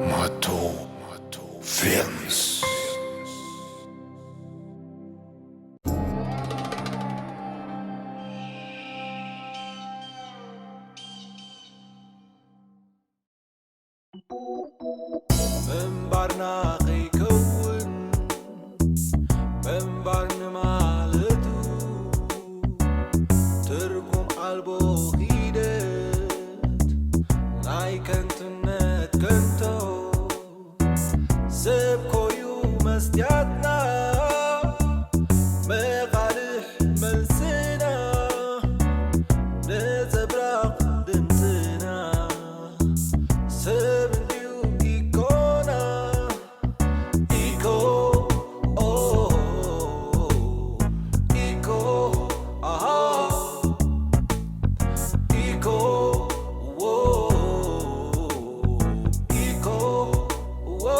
ማቶ ማቶ ፊልምስ። ምንባርና ከይከውን ምንባር ንማለቱ ትርጉም ኣልቦ ሂደት ናይ ከንትነት ከንቶ ሰብ ኮዩ መስትያትና መቓልሕ መልስና ነጸብራቕ ድምጽና ሰብ እንድዩ ኢኮና ኢኮ ኦ ኢኮ ኣሃ ኢኮ ዎ ኢኮ ዎ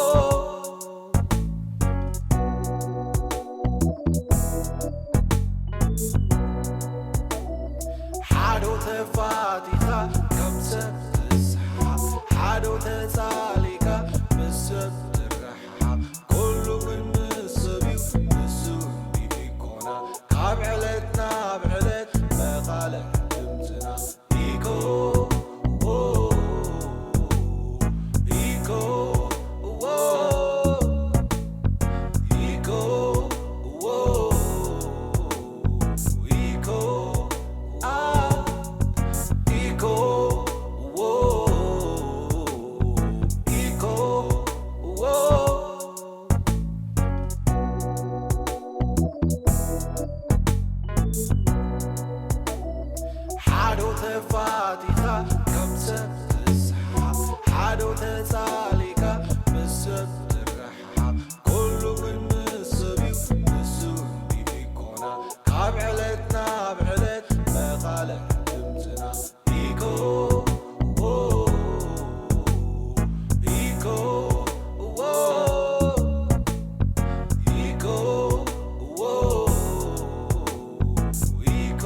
ሓዶ ተፋቲኻ ካብ ሰብ ትስሓ ሓዶ ተጻሊካ ምስ ሰብ ትረሓ ኩሉ ግን ምስ ሰብ እዩ ንሱ ኢኮና ካብ ዕለት ናብ ዕለት መቓልሕ ድምፅና ኢኮ ኢኮ ኢኮ ኢኮ ኢኮ ሓዶ ተፋቲኻ ካብ ሰብ ትስሓ ሓዶ ተጻሊካ ምስ ሰብ ትረሓ ኩሉ ግን ምስ ሰብ እዩ ንሱ ኢኮና ካብ ዕለት ናብ ዕለት መቓልሕ ድምፅና ኢኮ ኢኮ ኢኮ ኢኮ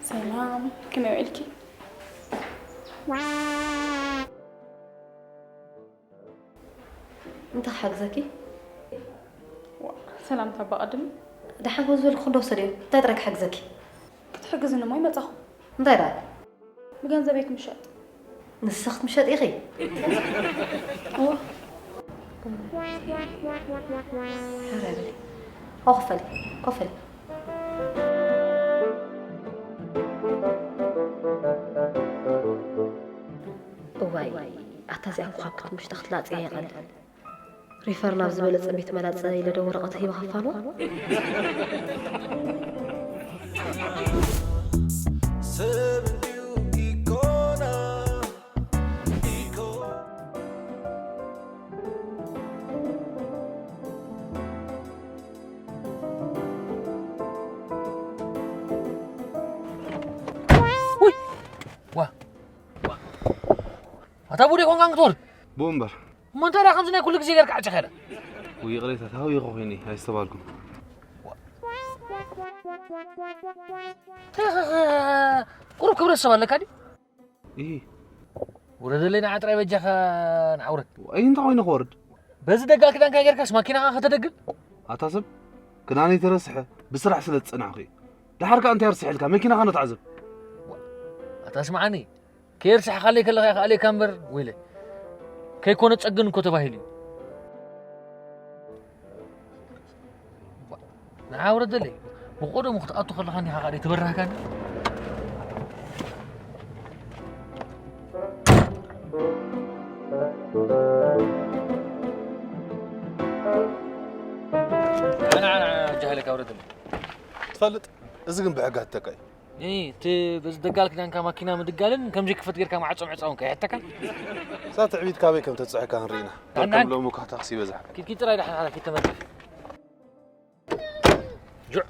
ሰላም፣ ከመይ ውዒልኪ? እንታይ ክሓግዘኪ? ሰላምታ ኣባ ቅድሚ ደሓን ከም ዝበልኩ ክንዶ ሰድዮ እንታይ ጥራይ ክሓግዘኪ? ክትሕግዝኒ እሞ ይመጻኹ። እንታይ ደኣ? ብገንዘበይ ክምሸጥ። ንስኺ ክትምሸጢ ኢኺ? እወ። ሕራይ በሊ። ኣብኡ ኮፍ በሊ፣ ኮፍ በሊ። እዋይ፣ ኣታ እዚኣ እኳ ክትምሽጣ ክትላጽያ ይቐልል። ሪፈር ናብ ዝበለጸ ቤት መላጸ ኢለ ዶ ወረቐት ሂበ ከፋንዋ? ሰብ እንድዩ ኢኮና ኢኮ ኣታ ቡዴ ኮንካ ክትወርድ ብኡ እምበር እሞ እንታይ ደኣ ከምዚ ናይ ኩሉ ግዜ ጌርካ ዓጨኸ ኢለ ውይ ይቕሬታ ታዊኹ ኮይኒ ኣይስተባልኩን ቁሩብ ክብረት ሰብ ኣለካ ድዩ እሂ ውረደለይ ንዓ ጥራይ በጃኻ ንዓ ውረድ ኣይ እንታይ ኮይነ ክወርድ በዚ ደጋል ክዳንካ ጌርካስ ማኪናኻ ከተደግል ኣታ ሰብ ክዳነይ ተረስሐ ብስራሕ ስለ ዝጸናሕኩ እዩ ደሓር ከኣ እንታይ ርስሐልካ መኪናኻ ነትዓዘብ ኣታ ስምዓኒ ከየርስሕኻለይ ከለኻ ይኽኣለካ እምበር ወይለ ከይኮነ ጸግን እኮ ተባሂሉ እዩ ንዓ ውረደለይ ብቆደሙ ክትኣቱ ከለኻ እንዲኻ ካደይ ተበራህካኒ ጃህለካ ውረደለይ ትፈልጥ እዚ ግን ብሕጊ ኣትጠቃ እዩ እቲ በዚ ደጋል ክዳንካ ማኪና ምድጋልን ከምዚ ክፈት ጌርካ ማዕጾ ምዕጻውን ከይሕተካ እዛ ትዕቢት ካበይ ከም ተብጽሐካ ንርኢና ኣንዳን- ከም ሎሚ እኳ ታክሲ ይበዝሓ ኪድ ኪድ ጥራይ ድሓን ሓላ ኪድ ተመልስ ጁዕ።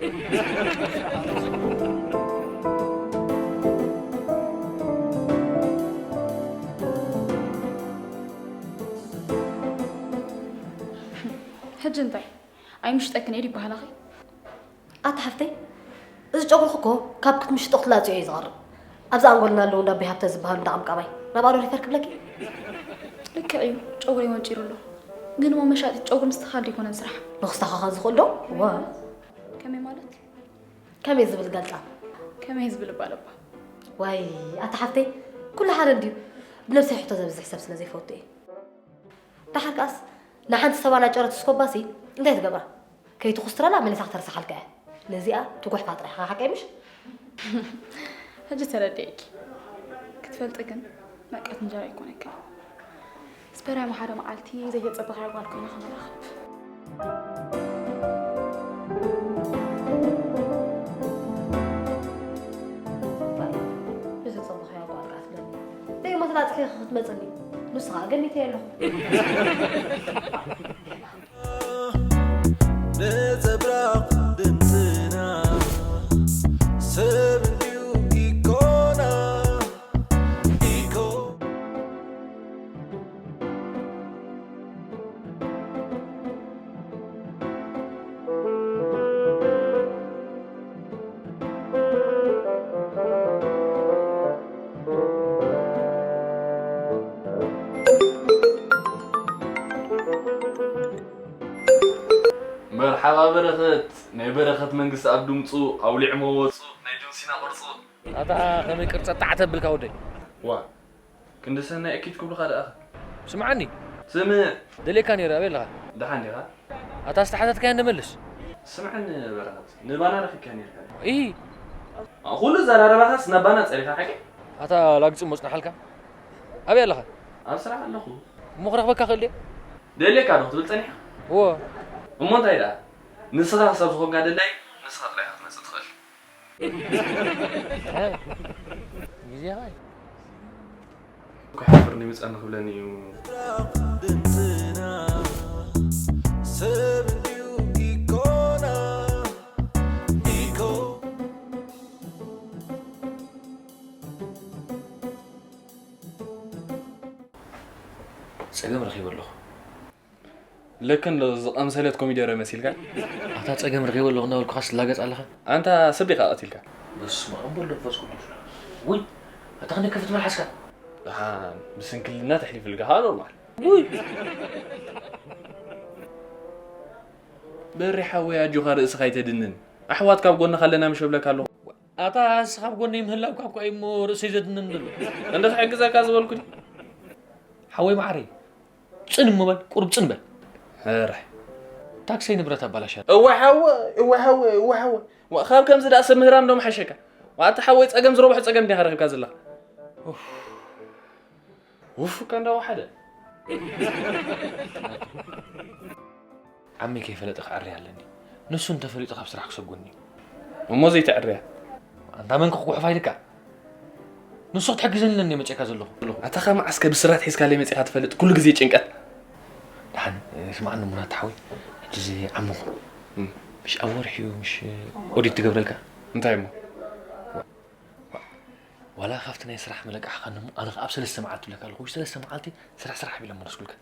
ሕጂ እንታይ? ኣይምሽጠክን እየ ይበሃል ኣኺ? ኣታ ሓፍተይ፣ እዚ ጨጉርኺ እኮ ካብ ክትምሽጦ ክትላፅዮ እዩ ዝቐርብ። ኣብዚ ኣንጎልና ኣለዉ እንዳ ኣቦይ ሃብተ ዝበሃሉ እንዳ ቀምቃማይ። ናብኣ ዶ ሪፈር ክብለኪ? ልክዕ እዩ፣ ጨጉረይ ወንጪሩ ኣሎ። ግን እሞ መሻጢት ጨጉሪ ምስትኽኻል ዶ ኣይኮነን ስራሕ? ንኽስተኻኸል ዝኽእል ዶ? ዋ። ከመይ ማለት? ከመይ ዝብል ገልጣም? ከመይ ዝብል እባ ለባ? ዋይ፣ ኣታ ሓፍተይ፣ ኩሉ ሓደ እንድዩ። ብነብሰይ ሕቶ ዘብዝሕ ሰብ ስለ ዘይፈቱ እየ። ደሓር ከኣስ ንሓንቲ ሰባና ጨረት እስኮባሲ እንታይ ትገብራ? ከይትኹስትረላ መሊሳ ክተርሳሓልካ እያ። ነዚኣ ትጉሕፋ ጥራሕ ኢኻ፣ ሓቀይ ምሽ? ሕጂ ተረዲኤኪ። ክትፈልጢ ግን መቀት እንጀራ ኣይኮነክን። ስፐርያማ ሓደ መዓልቲ ዘይተጸበኻያ ጓል ኮይና ክንራኸብ። ብዝጸበኻያ ጓል ከኣ ትብለኒ። ደይሞ ተላጽኺ ክትመጽኒ። ንሱ ከኣ ገኒተዮ ኣለኹ። ነጸብራቕ ድምጽና ሰብ እንድዩ ኢኮና፣ ኢኮ። መርሓባ በረኸት፣ ናይ በረኸት መንግስቲ ኣብ ድምፁ፣ ኣውሊዕ መወፁ፣ ናይ ጆንሲና ቅርፁ። ኣታ ከመይ ቅርፀ ጣዕ ተብልካ ወደይ? ዋ፣ ክንዲ ሰናይ እኪት ክብሉኻ ደኣኸ? ስምዓኒ። ስምዕ። ደልየካ ነይረ፣ ኣበይ ኣለኻ? ደሓን ዲኻ? ኣታ ዝተሓተትካያ እንደ መልስ። ስምዓኒ በረኸት፣ ንባና ረኺብካ ነይርካ። ኢሂ። ኩሉ ዘራረባኻስ ናብ ባና ጸሪኻ ሓቂ? ኣታ ላግጺ እሞ ጽናሓልካ። ኣበይ ኣለኻ? ኣብ ስራሕ ኣለኹ። እሞ ክረኽበካ ክእል ድየ? ደልየካ ዶ ክትብል ጸኒሕካ? እወ። እሞ እንታይ ደኣ? ንስኻ ክሳብ ዝኾንካ ደላይ፣ ንስኻ ጥራይ ኢኻ ክትመጽእ ትኽእል። ግዜኻ እዩ። ክሓፍር ንምጻ ንኽብለኒ እዩ። ድምፅና ሰብ እንድዩ ኢኮና፣ ኢኮ። ጸገም ረኺበ ኣለኹ። ልክ እንዶ ዝቐምሰለት ኮሚደረ መሲልካ። ኣታ ጸገም ረኺበ ኣለኹ እናበልኩኻስ ትላገጽ ኣለኻ? ኣንታ ሰብ ዲኻ ቀቲልካ? በስመ ኣብ ወወልድ ወመንፈስ ቅዱስ። ውይ፣ ኣታ ክንደይ ከፍት መልሓስካ? ደሓን፣ ብስንክልና ተሕሊፍልካ ኸኣ ኖርማል። ውይ። በሪ ሓወይ ኣጆኻ ርእስኻ ኣይተድንን። ኣሕዋት ካብ ጎንኻ ኣለና ምሽ እብለካ ኣለኹ። ኣታ ንስኻ ኣብ ጎነይ ምህላውካ እኳ እዩ እሞ ርእሰይ ዘድንን ዘሎ። እንዶ ክሕግዘካ ዝበልኩ ድዩ? ሓወይ መዓረይ፣ ጽን እሞ በል፣ ቁሩብ ጽን በል። ሕራይ። ታክሰይ ንብረት ኣባላሽያ። እወ ሓወይ፣ እወ ሓወይ፣ እወ ሓወይ። ዋ፣ ካብ ከምዚ ደኣ ሰብ ምህራም ዶ ምሓሸካ? ዋ፣ ኣታ ሓወይ ጸገም ዝረብሖ ጸገም ዲኻ ረኺብካ ዘለኻ? ኡፍ። ውፍ እካ እንዳወሓደ። ዓመይ ከይፈለጠ ክዕሪ ኣለኒ። ንሱ እንተፈሊጡ ካብ ስራሕ ክሰጉኒ እዩ። እሞ ዘይተዕርያ? ኣንታ መን ክጉሕፋ ኢልካ? ንሱ ክትሕግዘኒ ኢለ መጺእካ ዘለኹ። ኣታ ካብ መዓስከ ብስራት ሒዝካለይ መጺእካ ትፈልጥ? ኩሉ ግዜ ጭንቀት። ደሓን፣ ስምዓኒ እሞ ናታ ሓወይ፣ ሕጂ እዚ ዓመኹ። እም። ምሽ ኣብ ወርሒ እዩ፣ ምሽ ኦዲት ትገብረልካ? እንታይ እሞ? ዋላ ካብቲ ናይ ስራሕ መለቃሕኻኒ እሞ፣ ኣነ ኸኣ ኣብ ሰለስተ መዓልቲ እብለካ ኣለኹ። ውሽ ሰለስተ መዓልቲ ስራሕ ስራሕ ኣቢለ መለስኩልካ።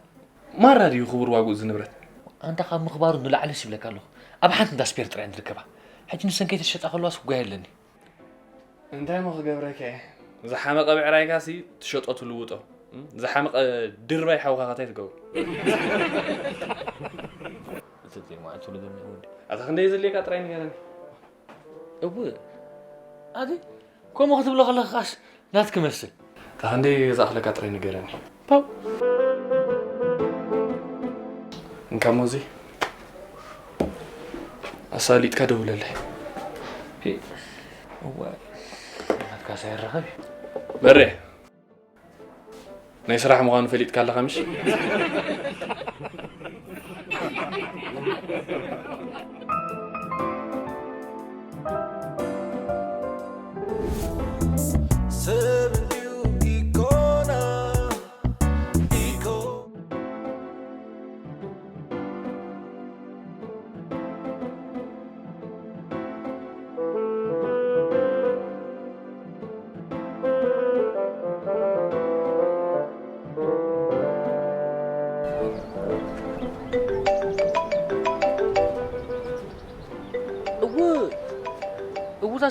ማራ ድዩ ክቡር ዋግኡ እዚ ንብረት? ኣንታ ካብ ምኽባሩ ንላዕሊስ ይብለካ ኣለኹ። ኣብ ሓንቲ እንዳ ስፔር ጥራይ ንርከባ። ሕጂ ንሰን ከይተሸጣ ከለዋስ ጉያ የለኒ። እንታይ እሞ ክገብረካ እየ? ዝሓመቐ ብዕራይካሲ ትሸጦ ትልውጦ። እም? ዝሓመቐ ድርባይ ሓውኻ ከ እንታይ ትገብሮ? እቲ ዜማ እቱ ልግም ይሁን። ኣታ ክንደይ ዘድልየካ ጥራይ ንገረኒ። እው። ኣቲ ከምኡ ክትብሎ ከለኻስ ናትክ መስል። እታ ክንደይ ዝኣኽለካ ጥራይ ንገረኒ። ፓው። እንካ ሞዚ ኣሳሊጥካ ደውለለይ። ሄ፣ እዋይ፣ ናትካ ሳይረኸብ እዩ። በሬ፣ ናይ ስራሕ ምዃኑ ፈሊጥካ ኣለኻ ምሽ? ሰብ እንድዩ ኢኮና፣ ኢኮ።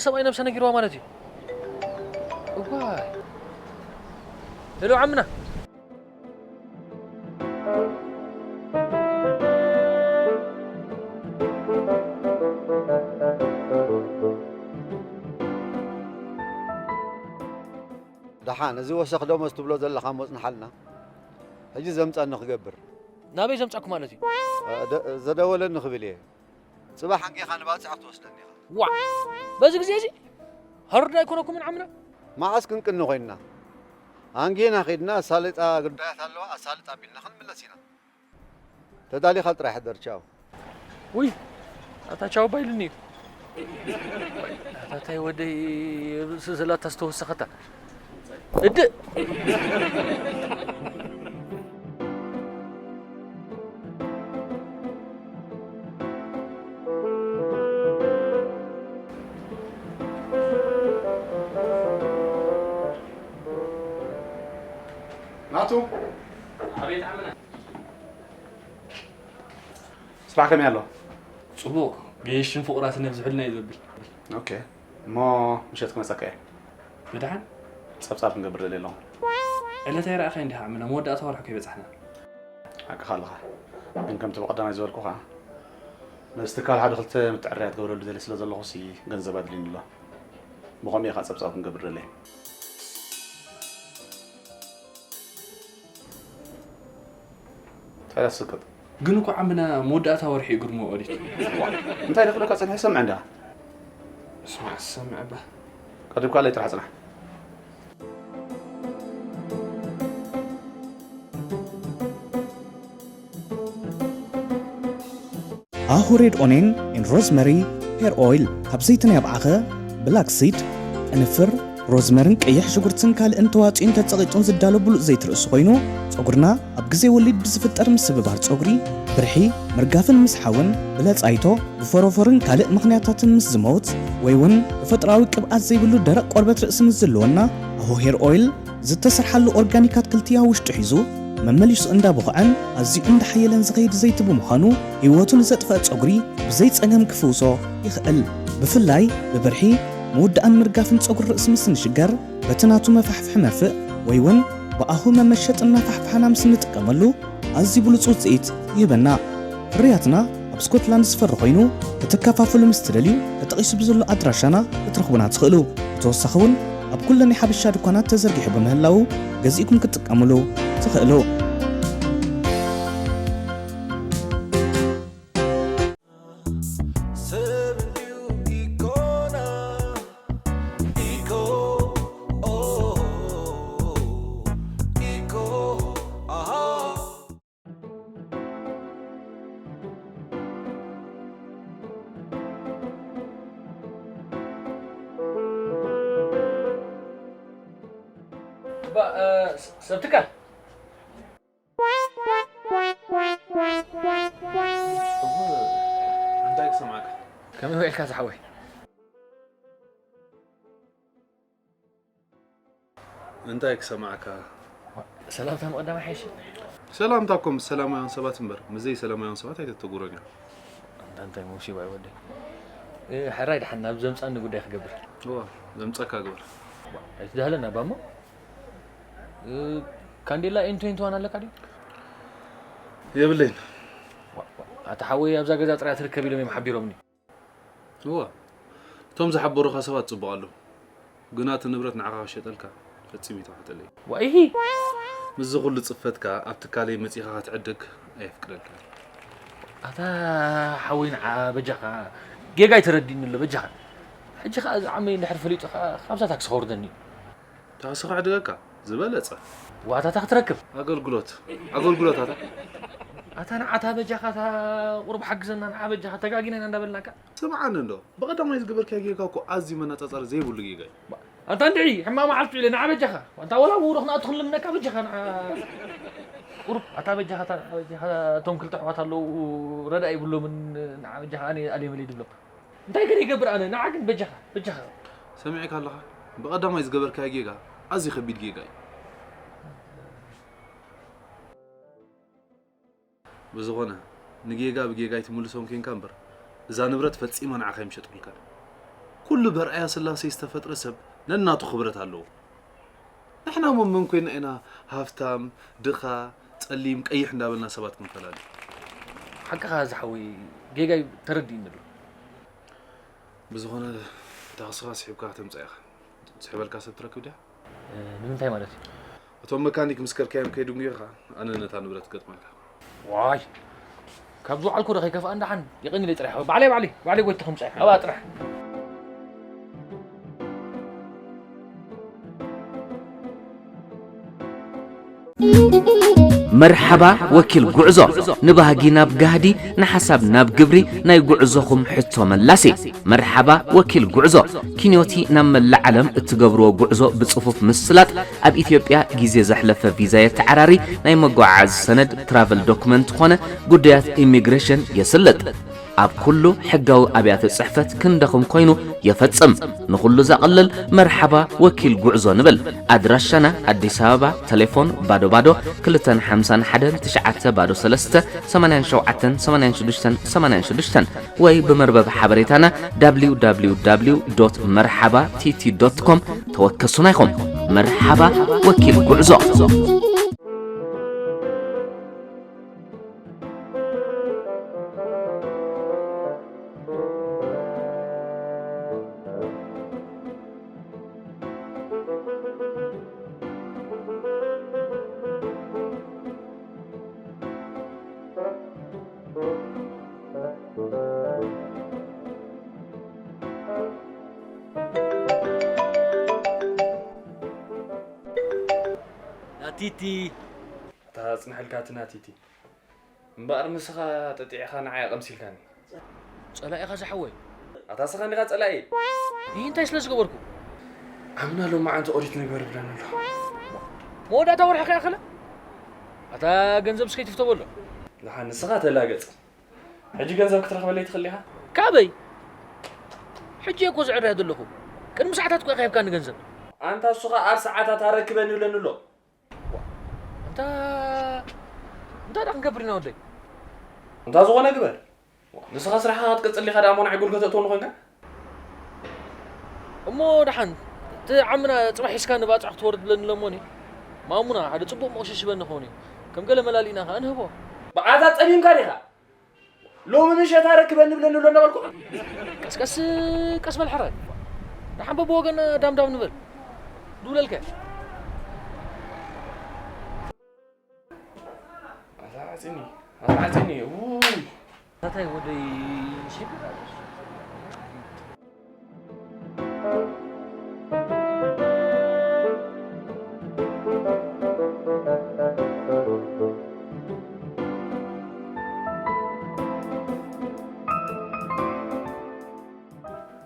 ሰብኣይ ነብሳ ነጊርዋ ማለት እዩ። እዋይ። ሄሎ ዓምና። ደሓን፣ እዚ ወሰኽ ደሞዝ ትብሎ ዘለኻ ሞጽንሓልና። ሕጂ ዘምጻኒ ክገብር። ናበይ ዘምጻኩ ማለት እዩ? እ፣ ደ-፣ ዘደወለኒ ክብል እየ። ጽባሕ ኣንጊኻ ንባጽዕ ክትወስደኒ ኢኻ። ዋ! በዚ ግዜ እዚ ሃሩድ ኣይኮነኩምን ዓምና? መዓስ ክንቅኒ ኮይንና? ኣንጊና ኸይድና ኣሳልጣ ግዳያት ኣለዋ፣ ኣሳልጣ ኣቢልና ክንምለስ ኢና። ተዳሊኻ ጥራሕ ሕደር፣ ቻው። ውይ፣ ኣታ ቻው ባይልኒ እዩ። ኣታ ታይ ወደይ ርእሲ ዘላታ ዝተወሰኸታ። እድእ! ናቱ። ኣቤት ዓምና። ስራሕ ከመይ ኣሎ? ጽቡቕ። ገይሽን ፍቑራትን የብዝሑልና እዩ ዘብል። ኦኬ። እሞ ምሸት ክመጸካ እየ። ብድሓን? ጸብጻብ ክንገብር ደልየ ኣለኹ። ዕለታይ ረኣኻዮ እንዲኻ ዓምና? መወዳእታ ወርሒ እኮ ይበጻሕና። ሓቅኻ ኣለኻ። ግን ከምቲ ብቐዳማይ ዝበልኩኻ፣ ነዚ ትካል ሓደ ክልተ ምትዕርራይ ትገብረሉ ደሊ ስለ ዘለኹሲ ገንዘብ ኣድልዩኒ ኣሎ። ብኸምኡ ኢኻ ጸብጻብ ክንገብር ደልየ። እንታይ ደኣ ስቅጥ? ግን እኮ ዓምና መወዳእታ ወርሒ እዩ ግርሞ ኦዲት። እንታይ ደኣ ክብለካ ጸኒሐ ሰምዕ እንዳ። ስማዕ ሰምዕ እባ። ቀሪብካ ኣለይ ጥራሕ ጽናሕ። ኣሁ ሬድ ኦኔን ኤን ሮዝመሪ ሄር ኦይል፣ ካብ ዘይቲ ናይ ኣብዓኸ፣ ብላክ ሲድ፣ ቅንፍር፣ ሮዝመርን ቀይሕ ሽጉርትን ካልእን ተዋጽኡን ተጸቒጡን ዝዳሎ ብሉጽ ዘይቲ ርእሲ ኮይኑ፣ ጸጉርና ኣብ ግዜ ወሊድ ብዝፍጠር ምስብባር ጸጉሪ፣ ብርሒ፣ ምርጋፍን ምስሓውን፣ ብለጻይቶ፣ ብፎሮፎርን ካልእ ምኽንያታትን ምስ ዝመውት፣ ወይ እውን ተፈጥሮኣዊ ቅብኣት ዘይብሉ ደረቕ ቆርበት ርእሲ ምስ ዝህልወና፣ ኣሁ ሄር ኦይል ዝተሰርሓሉ ኦርጋኒክ ኣትክልቲ ኣብ ውሽጡ ሒዙ፣ መመሊሱ እንዳቦኽዐን ኣዝዩ እንዳሓየለን ዝኸይድ ዘይቲ ብምዃኑ፣ ህይወቱ ንዘጥፍአ ጸጉሪ ብዘይ ጸገም ክፍውሶ ይኽእል። ብፍላይ ብብርሒ፣ ምውዳእን ምርጋፍን ጸጉሪ ርእሲ ምስ ንሽገር፣ በቲ ናቱ መፋሕፍሒ መርፍእ ወይ እውን ብኣሁ መመሸጥን መፋሕፍሓና ምስ እንጥቀመሉ፣ ኣዝዩ ብሉጽ ውጽኢት ይህበና። ፍርያትና ኣብ ስኮትላንድ ዝፈሪ ኮይኑ፣ ክትከፋፈሉ ምስ ትደልዩ፣ ተጠቒሱ ብዘሎ ኣድራሻና ክትረኽቡና ትኽእሉ። ብተወሳኺ እውን ኣብ ኩለን ናይ ሓበሻ ድኳናት ተዘርጊሑ ብምህላዉ፣ ገዚእኩም ክትጥቀምሉ ትኽእሉ። ሰብ እንድዩ ኢኮና፣ ኢኮ፣ ኦ፣ ኢኮ፣ ኣሃ። እባ፣ እ፣ ስ-፣ ሰብ ትካል። እንታይ ክሰምዓካ? ከመይ ውዒልካ ዝሓወይ? እንታይ ክሰምዓካ? ሰላምታ ምቕዳም ኣይሓይሽን? ሰላምታ እኮ ምስ ሰላማውያን ሰባት እምበር፣ ምስ ዘይሰላማውያን ሰባት ኣይተተግብሮን እያ። ኣንታ እንታይ መሲባ እዩ ወደይ? እ፣ ሕራይ ደሓን ናብ ዘምጻኒ ጉዳይ ክገብር። እዋ፣ ዘምጻካ ግበር። ኣይትዳህለና ባሞ። እ፣ ካንዴላ ኤንቶ ኤንቶ ዋን ኣለካ ድዩ? የብለይን። ዋ፣ ዋ፣ ኣታ ሓወይ ኣብዛ ገዛ ጥራይ ትርከብ ኢሎም እዮም ሓቢሮምኒ። እዋ፣ እቶም ዝሓበሩኻ ሰባት ጽቡቕ ኣለዉ። ግና እቲ ንብረት ንዓኻ ክሸጠልካ ፈጺሙ ኣይተዋሕጠለይ። ዋይሂ! ምስዚ ኩሉ ጽፈትካ ኣብ ትካለይ መጺኻ ክትዕድግ ኣየፍቅደልካን። ኣታ ሓወይ ንዓ በጃኻ ጌጋ ኣይተረዲእኒ ኣሎ በጃኻ። ሕጂ ኸኣ እዚ ዓመይ እንድሕር ፈሊጡ ኸኣ ካብዛ ታክሲ ከውርደኒ እዩ። ታክሲ ከዕድገካ ዝበለጸ። ዋታታ ክትረክብ። ኣገልግሎት፣ ኣገልግሎት ኣታ። ኣታ ንዓታ በጃኻ እታ ቁሩብ ሓግዘና ንዓ በጃኻ ተጋጊና ኢና እንዳበልናካ። ስምዓኒ እንዶ፣ ብቐዳማይ ዝገበርካዮ ጌጋ እኮ ኣዝዩ መነጻጸሪ ዘይብሉ ጌጋ እዩ። ኣንታ እንድዒ፣ ሕማቕ መዓልቲ ውዒለ፣ ንዓ በጃኻ። ኣንታ ወላ ብውሮ ክንኣቱ ክንልምነካ በጃኻ፣ ንዓ ቁሩብ፣ ኣታ በጃኻ፣ ኣታ በጃኻ፣ እቶም ክልተ ኣሕዋት ኣለዉ፣ ረዳኢ ይብሎምን፣ ንዓ በጃኻ፣ ኣነ ኣልየ መልየ ድብሎም። እንታይ ገለ ይገብር ኣነ፣ ንዓ ግን በጃኻ፣ በጃኻ። ሰሚዕካ ኣለኻ? ብቐዳማይ ዝገበርካዮ ጌጋ፣ ኣዝዩ ከቢድ ጌጋ እዩ። ብዝኾነ፣ ንጌጋ ብጌጋ ኣይትምልሶን ኬንካ እምበር፣ እዛ ንብረት ፈጺማ ንዓኻ ኣይምሸጥኩልካን። ኩሉ በርኣያ ስላሴ ዝተፈጥረ ሰብ ነናቱ ክብረት ኣለዎ። ንሕና እሞ መን ኮይና ኢና ሃፍታም፣ ድኻ፣ ጸሊም፣ ቀይሕ እንዳበልና ሰባት ክንፈላሊ? ሓቅኻ ዝሓወይ፣ ጌጋይ ተረዲእኒ ኣሎ። ብዝኾነ፣ ታክስኻ ስሒብካ ከተምጽኣ ኢኻ። ዝሕበልካ ሰብ ትረክብ ድያ? እ፣ ንምንታይ ማለት እዩ? እቶም መካኒክ ምስ ከድካዮም ከይድንጉዩኻ፣ ኣነ ነታ ንብረት ክገጥመልካ። ዋይ! ካብ ዝወዓልኩ ዶ ከይከፍኣ፣ እንዳሓን የቐኒለይ ጥራሕ። ባዕለይ፣ ባዕለይ፣ ባዕለይ ጎይተ ከምጽኣ። ኣብኣ ጥራሕ። መርሓባ ወኪል ጉዕዞ፣ ንባህጊ ናብ ጋህዲ፣ ንሓሳብ ናብ ግብሪ፣ ናይ ጉዕዞኹም ሕቶ መላሲ። መርሓባ ወኪል ጉዕዞ፣ ኪንዮቲ ናብ መላእ ዓለም እትገብርዎ ጉዕዞ ብጽፉፍ ምስላጥ፣ ኣብ ኢትዮጵያ ግዜ ዘሕለፈ ቪዛ የተዓራሪ፣ ናይ መጓዓዓዚ ሰነድ ትራቨል ዶክመንት ኾነ ጉዳያት ኢሚግሬሽን የስልጥ። ኣብ ኩሉ ሕጋዊ ኣብያተ ጽሕፈት ክንደኹም ኮይኑ የፈጽም። ንኹሉ ዘቕልል መርሓባ ወኪል ጉዕዞ ንብል። ኣድራሻና ኣዲስ ኣበባ፣ ቴሌፎን ባዶ ባዶ ክልተን ሓምሳን ሓደን ትሽዓተ ባዶ ሰለስተ ሰማንያን ሸውዓተን ሰማንያን ሽዱሽተን ሰማንያን ሽዱሽተን ወይ ብመርበብ ሓበሬታና www.merhaba.tt.com ተወከሱና ኢኹም። መርሓባ ወኪል ጉዕዞ። ናቲቲ። ኣታ ጽንሐልካ እቲ ናቲቲ። እምበኣር ንስኻ ጠጢዕኻ ንዓይ ኣቐምሲልካኒ። ጸላኢኻ ዝሓወይ። ኣታ ስኻ እንዲኻ ጸላኢ። ይህ እንታይ ስለ ዝገበርኩ? ዓምና ሎማዓንቲ ኦዲት ንግበር ብለን ኣሎ። መወዳእታ ወርሒ ከይኣኸለ? ኣታ ገንዘብ እስከ ይትፍቶ በሎ። ደሓን ንስኻ ተላገጽ። ሕጂ ገንዘብ ክትረኽበለይ ትኽእል ኢኻ? ካበይ? ሕጂ እኮ ዝዕረ ዘለኹ። ቅድሚ ሰዓታት እኮ ኢኻ ሂብካኒ ገንዘብ። ኣንታ እሱ ኸኣ ኣብ ሰዓታት ኣረክበኒ ይብለኒ ኣሎ። እንታ፣ እንታይ ደኣ ክንገብር ኢና ወደይ? እንታ ዝኾነ ግበር። ንስኻ ስራሕኻ ክትቅጽል ኢኻ ደኣ እሞ ንዓይ ጎልጎ ተእትወኒ ኮንካ? እሞ ደሓን፣ እቲ ዓምና ጽባሕ ሒዝካ ንባጽዕ ክትወርድ ብለኒ ለሞኒ። ማሙና ሓደ ጽቡቕ መቑሸሽ በኒ ክኸውን እዩ። ከም ገለ መላሊእና ከኣ ንህቦ። ብኣታ ጸሚምካ ዲኻ? ሎሚ ምሸት ኣረክበኒ ብለኒ ኣሎ እናበልኩ። ቀስ ቀስ፣ ቀስ በል ሕራይ። ደሓን በብወገን ዳምዳም ንበል። ድውለልከ። ኣታ ዓጺኒ፣ ኣታ ዓጺኒ፣ ውይ። እንታይ ወደይ ሽግር ኣለ?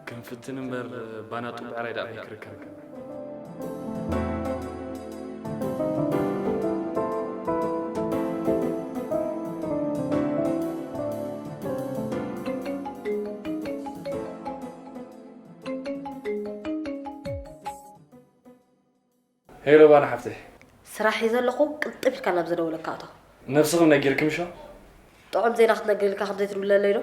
ክንፍትን እምበር ባና ጡብ ብዕራይ ደኣ ከይክርከር። ሄሎ ባና ሓፍተይ። ስራሕ እየ ዘለኹ፣ ቅልጥፍ ኢልካ ናብ ዝደውለካ እቶ። ነብስኽም ነጊርክም ሾ? ጥዑም ዜና ክትነግር ኢልካ ከምዘይ ትድውለለይ ዶ?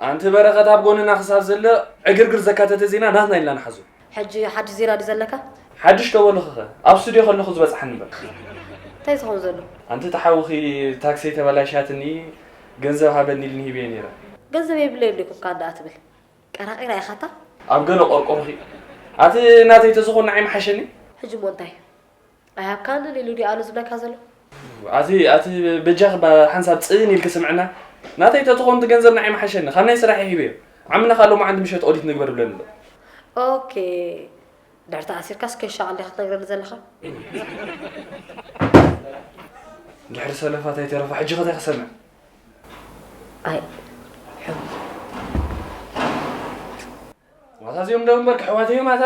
ኣንቲ በረኸት ኣብ ጎንና ክሳብ ዘሎ ዕግርግር ዘካተተ ዜና ናትና ኢልና ንሓዞ። ሕጂ ሓድሽ ዜና ድዩ ዘለካ? ሓድሽ ዶ በልኽኸ? ኣብ ስቱድዮ ከለኹ ዝበጽሓኒ እምበር። እንታይ ዝኸውን ዘሎ? ኣንቲ ተሓውኺ ታክሰይ ተበላሽያትኒ ገንዘብ ሃበኒ ኢልኒ ሂበዮ ነይረ። ገንዘብ የብለይ ኢሉ ኢኹም ከኣ እንዳ ትብል። ቀራቒራ ኢኻታ? ኣብ ገለ ቆርቆሮኺ። ኣቲ ናተይ ተዝኾን ንዓይ ምሓሸኒ። ሕጂ እሞ እንታይ? ኣይሃብካን ኢሉ ድዩ ኣሉ ዝብለካ ዘሎ? ኣቲ፣ ኣቲ በጃኺ ባ-፣ ሓንሳብ ጽን ኢልኪ ስምዕና። ናተይ ተትኾን እቲ ገንዘብ ንዓይ ምሓሸኒ። ካብ ናይ ስራሕ ሂበዮ። ዓምና ካልኦ መዓልቲ ምሸት ኦዲት ንግበር ብለኒ ኣሎ። ኦኬ። ድሕሪ ተኣሲርካስ ከይሻቐል ዲኻ ክትነግረኒ ዘለኻ? ድሕሪ ሰለፋ እንታይ ተረፋ? ሕጂ ከ እንታይ ክሰምዕ? ኣይ፣ ሕሙ። ማታ እዚኦም ደው እምበር ኣሕዋተይ ማታ።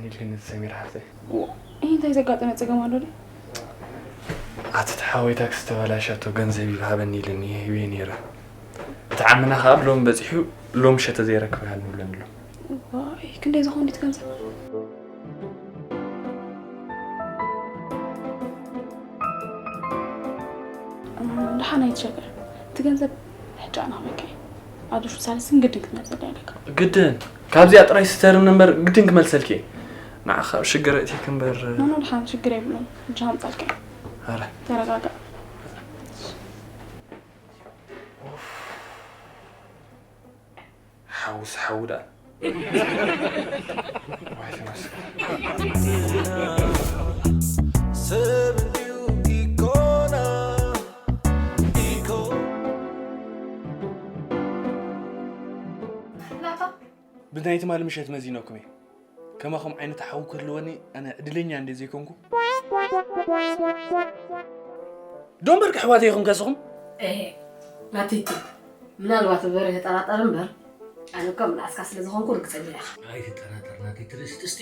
ኢልክኒ ሰሚራ ሓፍተይ። ዎ፣ ይህ እንታይ ዘጋጠመ ጸገም ኣሎ ድዩ? ኣቲ ተሓወይ ታክሲ ተበላሻቶ ገንዘብ ይሃበኒ ኢልኒ ሂበ ነይረ። እቲ ዓምና ከኣ ሎም በጺሑ ሎም ሸተ ዘይረክብ ሃኒ ብለኒ ኣሎ። ዋይ፣ ክንደይ ዝኾን ድዩ እቲ ገንዘብ? እም፣ ደሓን ኣይትሸገር። እቲ ገንዘብ ሕጂ ኣነ ክበካ እየ። ኣዶ ሹ ሳልስን ግድን ክትመልሰልኒ ኣለካ። ግድን? ካብዚኣ ጥራይ ስተርን እምበር ግድን ክመልሰልኪ እየ። ንዓኻ ኣብ ሽግር እእትየክ እምበር። ኖ፣ ኖ፣ ደሓን ሽግር የብሉን። ሕጂ ሃምጻልካ እየ። ኣረ። ተረጋጋእ። ሓውስ ሓው ደኣ። ዋይ ተመስገን። ሰብ እንድዩ ኢኮና፣ ኢኮ-፣ ናታ። ብናይ ትማሊ ምሸት መዚነኩም እየ። ከማኹም ዓይነት ሓው ክህልወኒ ኣነ ዕድለኛ እንደ ዘይኮንኩ። ዶ እምበር ኣሕዋተይ ኢኹም ከስኹም? ኤሄ፣ ናቲቲ፣ ምናልባት እምበር ይጠራጠር እምበር፣ ኣነ እኮ ምንኣስካ ስለ ዝኾንኩ ርግጸኛ ኢኻ። ኣይትጠራጠር ናቲቲ፣ ርእሲ ጥስቲ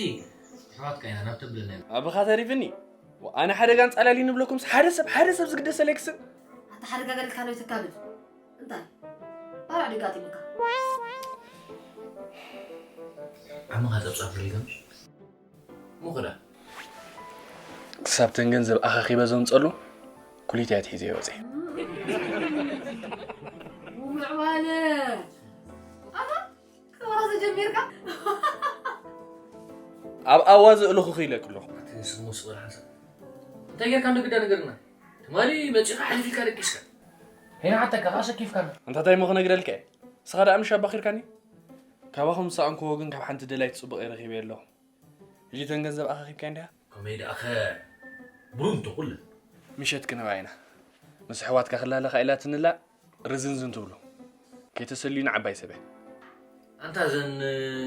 ኣሕዋትካ ኢና ናብ ተብለና ኢና። ኣባኻ ተሪፍኒ። ኣነ ሓደጋ ኣንጻላሊ ንብለኩምስ ሓደ ሰብ፣ ሓደ ሰብ ዝግደሰለይ ክስን። ኣታ ሓደጋ ገዲልካ ዶ ይተካብድ? እንታይ? ባርዕ ድጋጥ ኢሉካ። ዓመኻ ጸብጻብ ፈሊካ ምሽ? ምኽዳ። ክሳብ ተን ገንዘብ ኣኻኺበ ዘምጸሉ ኩሊት እያ ትሒዘ ይወጽእ። ምዕባለ። ኣሃ፣ ክወራ ዘጀሚርካ? ኣብ ኣዋዝ እልኹ ኢለክ ኣለኹ። ኣቲ ንስኹም ወስቑ ሓንሳብ። እንታይ ጌርካ እንዶ ግዳ ንገርና? ትማሊ መጺኻ ሓሊፊልካ ደቂስካ። ሄና ሓተካ ከኣ ሰኪፍካና። ኣንታ እንታይ እሞ ክነግረልካ እየ? ንስኻ ደኣ ምሽ ኣባኺርካኒ? ካባኹም ዝሰኣንክዎ ግን ካብ ሓንቲ ደላይት ጽቡቕ እየ ረኺበዮ ኣለኹ። ሕጂ ተን ገንዘብ ኣኻኺብካዮ እንዲኻ? ከመይ ደኣኸ ብሩንቶ ኩለን። ምሸት ክንህባ ኢና። ምስ ኣሕዋትካ ክላለኻ ኢላትንላ ርዝንዝን ትብሉ። ከይተሰልዩኒ ዓባይ ሰብ እየ። ኣንታ እዘን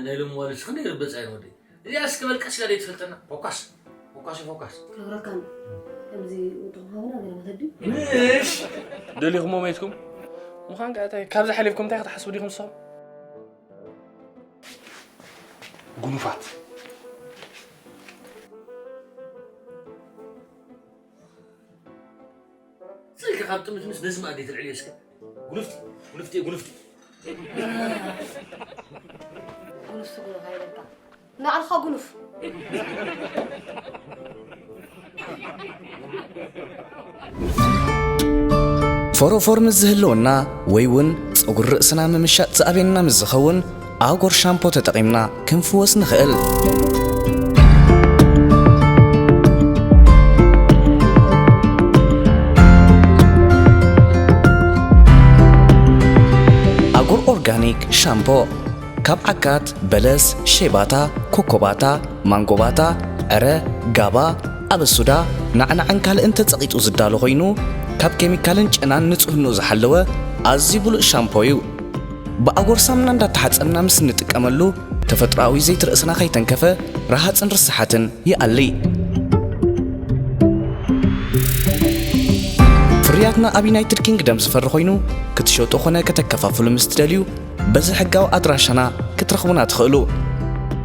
ናይ ሎሚ ዋልስ ክንደይ ርበጻ እየን ወደይ። እዚኣ እስከ በል ቀስ ኢላ ዘይትፈልጠና። ፎካስ፣ ፎካስ፣ ፎካስ። ክነግረካ እንዶ። ከምዚ ውጡቕ ሃቡና ገለ መተዲ። ምሽ! ደሊኹሞ መይትኩም? ምዃን ከኣ እንታይ? ካብዚ ሓሊፍኩም እንታይ ክትሓስቡ ዲኹም ንስኹም? ጉኑፋት። ስልኪ ካብ ጥምትምስ ነዚ መኣዲ ትልዕልዮ እስከ። ጉንፍቲ፣ ጉንፍቲ፣ ጉንፍቲ። ጉንፍቲ ጉኑፍ ኣይበልካ። ንባዕልኻ ጉኑፍ። ፎሮፎር ምስ ዝህልወና ወይ እውን ጸጉሪ ርእስና ምምሻጥ ዝኣብየና ምስ ዝኸውን፣ ኣጎር ሻምፖ ተጠቒምና ክንፍወስ ንኽእል። ኣጎር ኦርጋኒክ ሻምፖ ካብ ዓካት፣ በለስ፣ ሼባታ፣ ኮኮባታ፣ ማንጎባታ፣ ዕረ፣ ጋባ፣ ኣበሱዳ፣ ናዕናዕን ካልእን ተጸቒጡ ዝዳሎ ኮይኑ፣ ካብ ኬሚካልን ጨናን ንጽህንኡ ዝሓለወ ኣዝዩ ብሉጽ ሻምፖ እዩ። ብኣጎር ሳሙና እንዳተሓጸብና ምስ እንጥቀመሉ፣ ተፈጥሮኣዊ ዘይቲ ርእስና ከይተንከፈ፣ ረሃጽን ርስሓትን ይኣሊ። ፍርያትና ኣብ ዩናይትድ ኪንግደም ዝፈሪ ኮይኑ፣ ክትሸጡ ኾነ ከተከፋፍሉ ምስ ትደልዩ፣ በዚ ሕጋዊ ኣድራሻና ክትረኽቡና ትኽእሉ።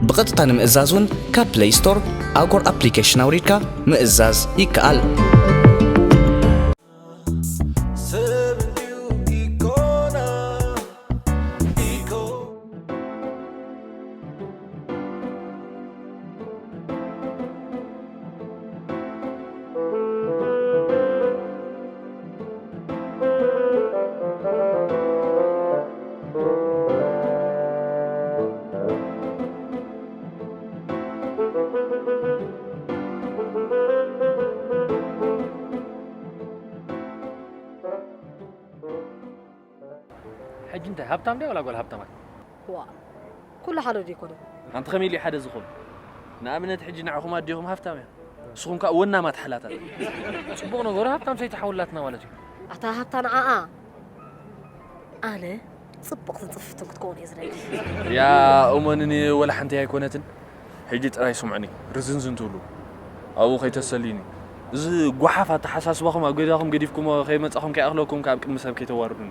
ብቐጥታ ንምእዛዝ እውን ካብ ፕለይ ስቶር ኣጎር ኣፕሊኬሽን ኣውሪድካ ምእዛዝ ይከኣል። ሰብ እንድዩ ኢኮና፣ ኢኮ-፣ ሕጂ እንታይ ሃብታም ድያ ዋላ ጓል ሃብታማት? ዋ፣ ኩሉ ሓደ ዶ ኣይኮነን? ኣንቲ ከመይ ኢሉ ሓደ ዝኸውን? ንኣብነት ሕጂ ንዓኹም ኣዴኹም ሃብታም እያ። ንስኹም ከኣ ወናማት ሓላታት። ጽቡቕ ነገሩ ሃብታም ሰይቲ ሓውላትና ማለት እዩ። ኣታ ሃብታ ንዓኣ። ኣነ ጽቡቕትን ጽፍፍትን ክትከውን እየ ዝደሊ። ያ እመኑኒ ወላ ሓንቲ ኣይኮነትን። ሕጂ ጥራይ ስምዑኒ፣ ርዝንዝን ትብሉ። ኣብኡ ከይተሰልዩኒ። እዚ ጓሓፍ ኣተሓሳስባኹም ኣብ ገዛኹም ገዲፍኩሞ ከይመጻኹም ከይኣኽለኩም ካብ ቅድሚ ሰብ ከይተዋርዱኒ።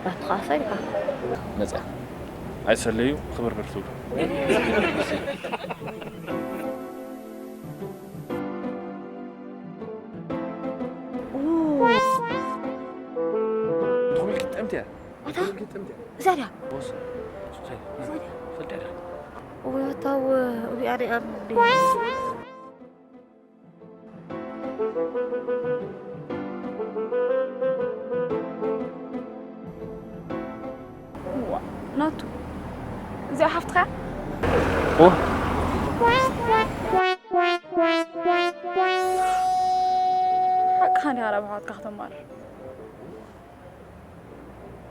ናትኻ ኣሳይካ። መጽያ። ኣይሰለዩ ክብርብር ትብሉ። ትኹል ክትጥምት እያ። ኣታ? ትኹል ክትጥምት እያ። እዛ ድያ? ቦስ። እዛ ድያ? ፈልጥ እያ። እወ፣ ኣታ፣ እወ፣ እዚኣ ድያ ኣብ ዋ፣ ናቱ፣ እዚኣ ሓፍትኻ? ኦ። ሓቅኻ እንዲኻ፣ ናብ ኣሕዋትካ ከተማርር።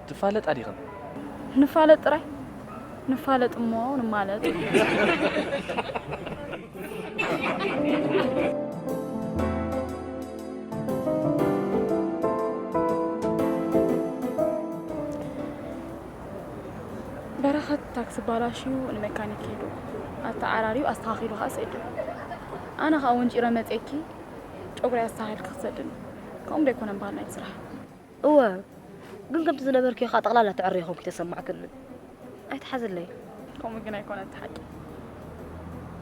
ትፋለጣ ዲኽን? ንፋለጥ ጥራይ? ንፋለጥ እሞ ንማለጥ። በረኸት ታክሲ ባላሽዩ ንመካኒክ ሄዱ ኣተዓራርዩ ኣስተኻኺሉ ኸኣ ሰዱ። ኣነ ኸኣ ወንጪረ መጼኪ ጨጉሪ ኣስተኻኺልኪ ክሰድኒ። ከምኡ ዶ ኣይኮነን ባህልና እቲ ስራሕ? እወ፣ ግን ከምቲ ዝነበርክዮ ኸኣ ጠቕላላ ትዕርዮ ኾንኪ ተሰማዕክኒ። ኣይትሓዝለይ። ከምኡ ግን ኣይኮነን እቲ ሓቂ።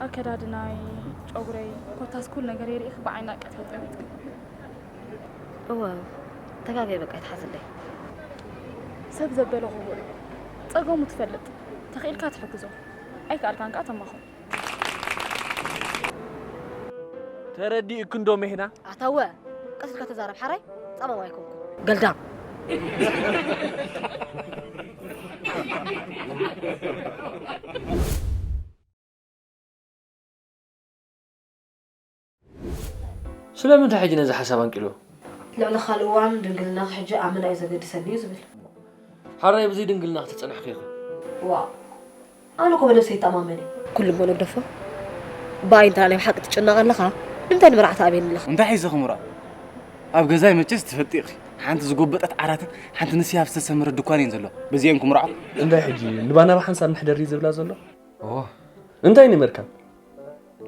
ኣከዳድናይ፣ ጨጉረይ፣ ኮታስ ኩሉ ነገረይ ርኢኺ ብዓይኒ ኣቀትኪ ጠሚትኪ። እወ፣ ተጋግየ በቃ ኣይትሓዝለይ። ሰብ ዘበለ ክቡር እዩ። ጸገሙ ትፈልጥ፣ ተኽኢልካ ትሕግዞ፣ ኣይከኣልካን ከኣ ተማኽሮ። ተረዲእኪ እንዶ ሜህና? ኣታወ፣ ቀስ ኢልካ ተዛረብ ሓራይ፣ ጸማም ኣይኮንኩ። ገልዳም። ስለምንታይ ሕጂ ነዚ ሓሳብ ኣንቂልዎ? ልዕሊ ካልእ እዋን ድንግልናኺ ሕጂ ኣመና እዩ ዘገድሰኒ እዩ ዝብል። ሓራይ ብዘይ ድንግልና ክትጸንሕኺ ኢኺ። ዋእ፣ ኣነ እኮ ብነብሰይ ይተኣማመን እየ። ኩሉ እሞ ነግደፎ። ብኣይ እንተ ናይ ብሓቂ ትጭነቕ ኣለኻ፣ ንምንታይ ንመርዓ ትኣብየኒ ኣለኻ? እንታይ ሒዘ ክምርዖ? ኣብ ገዛይ መቸስ ትፈልጢ ኢኺ። ሓንቲ ዝጎበጠት ዓራትን ሓንቲ ንስያ ዝተሰመረ ድኳን እየን ዘለዋ። በዚአን ክምርዖ? እንታይ ሕጂ ንባና ብሓንሳብ ምሕደር እዩ ዝብላ ዘሎ? ኦ፣ እንታይ ንመርካብ?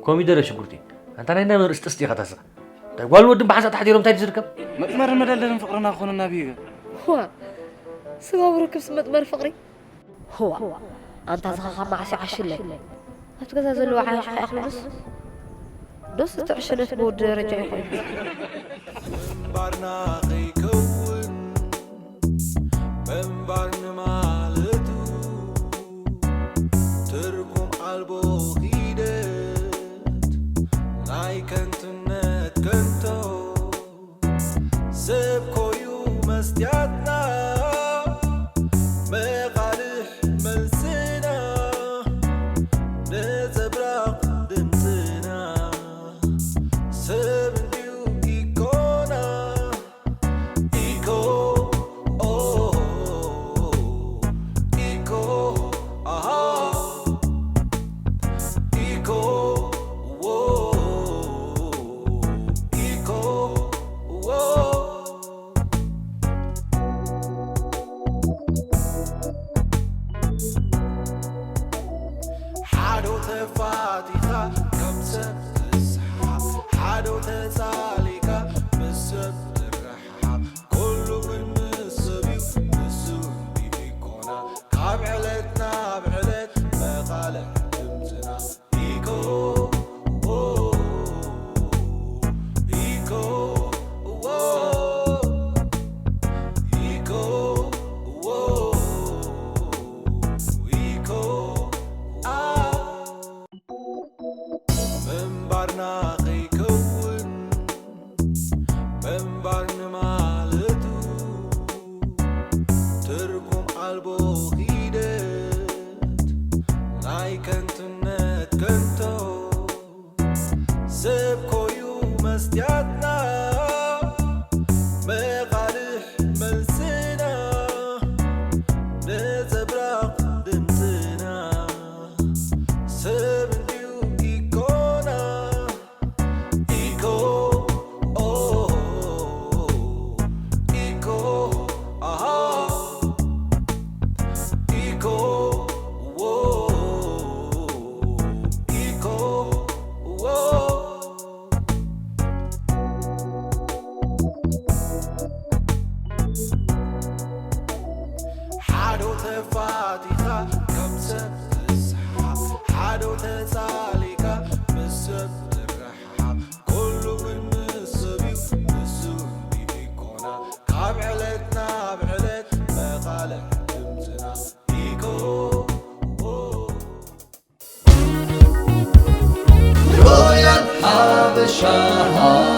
ኮሚደረ ሽጉርቲ። ኣንታ ናይ እንዳመን ርእሲ ጥስቲ ኢኻ ታስራ? እንታይ ጓል ወድን ብሓንሳብ ተሓዲሮም እንታይ ዝርከብ? መጥመርን መደልደልን ፍቕርና ክኾነና ብይገ። ዋ፣ ስጋዊ ርክብስ መጥመሪ ፍቕሪ? ህዋ፣ ኣንታ ዝኻ ካብ መዓስ ይዓሽለይ? ኣብቲ ገዛ ዘለዉ ዓያሽ ከይኣኽሉስ? ዶስ እቲ ዕሽነት ብወዲ ደረጃ ይኾን? ምንባርና ከይከውን ምንባር ንማለቱ ትርጉም ኣልቦ ኺደት ናይ ከንቱነት ከንቶ ሰብ ኮዩ መስትያትና መቓልሕ መልስና ነጸብራቕ ድምፅና ሰብ እንድዩ ኢኮና ኢኮ ኦ ኢኮ ኣሃ ኢኮ ዎ ኢኮ ዎ ሓዶ ተፋቲኻ ካብ ሰብ ትስሓብ ሓዶ ተጻሊካ ምስ ሰብ ትረሓሓብ ኩሉ ግን ምስ ሰብ እዩ ንሱ እንዲ ኢኮና ካብ ዕለት ናብ ዕለት መቓልሕ ድምፅና ኢኮ ኢኮ ኢኮ ኢኮ ምንባርና ከይከውን ምንባር ንማለቱ ትርጉም ኣልቦ ኺደት ናይ ከንቱነት ከንቶ ሰብ ኮዩ መስትያትና መቓልሕ መልስና ነጸብራቕ ድምፅና ሰብ እንድዩ ኢኮና ኢኮ ኦ ኢኮ ኣሃ ኢኮ ዎ ኢኮ ዎ ሻሃ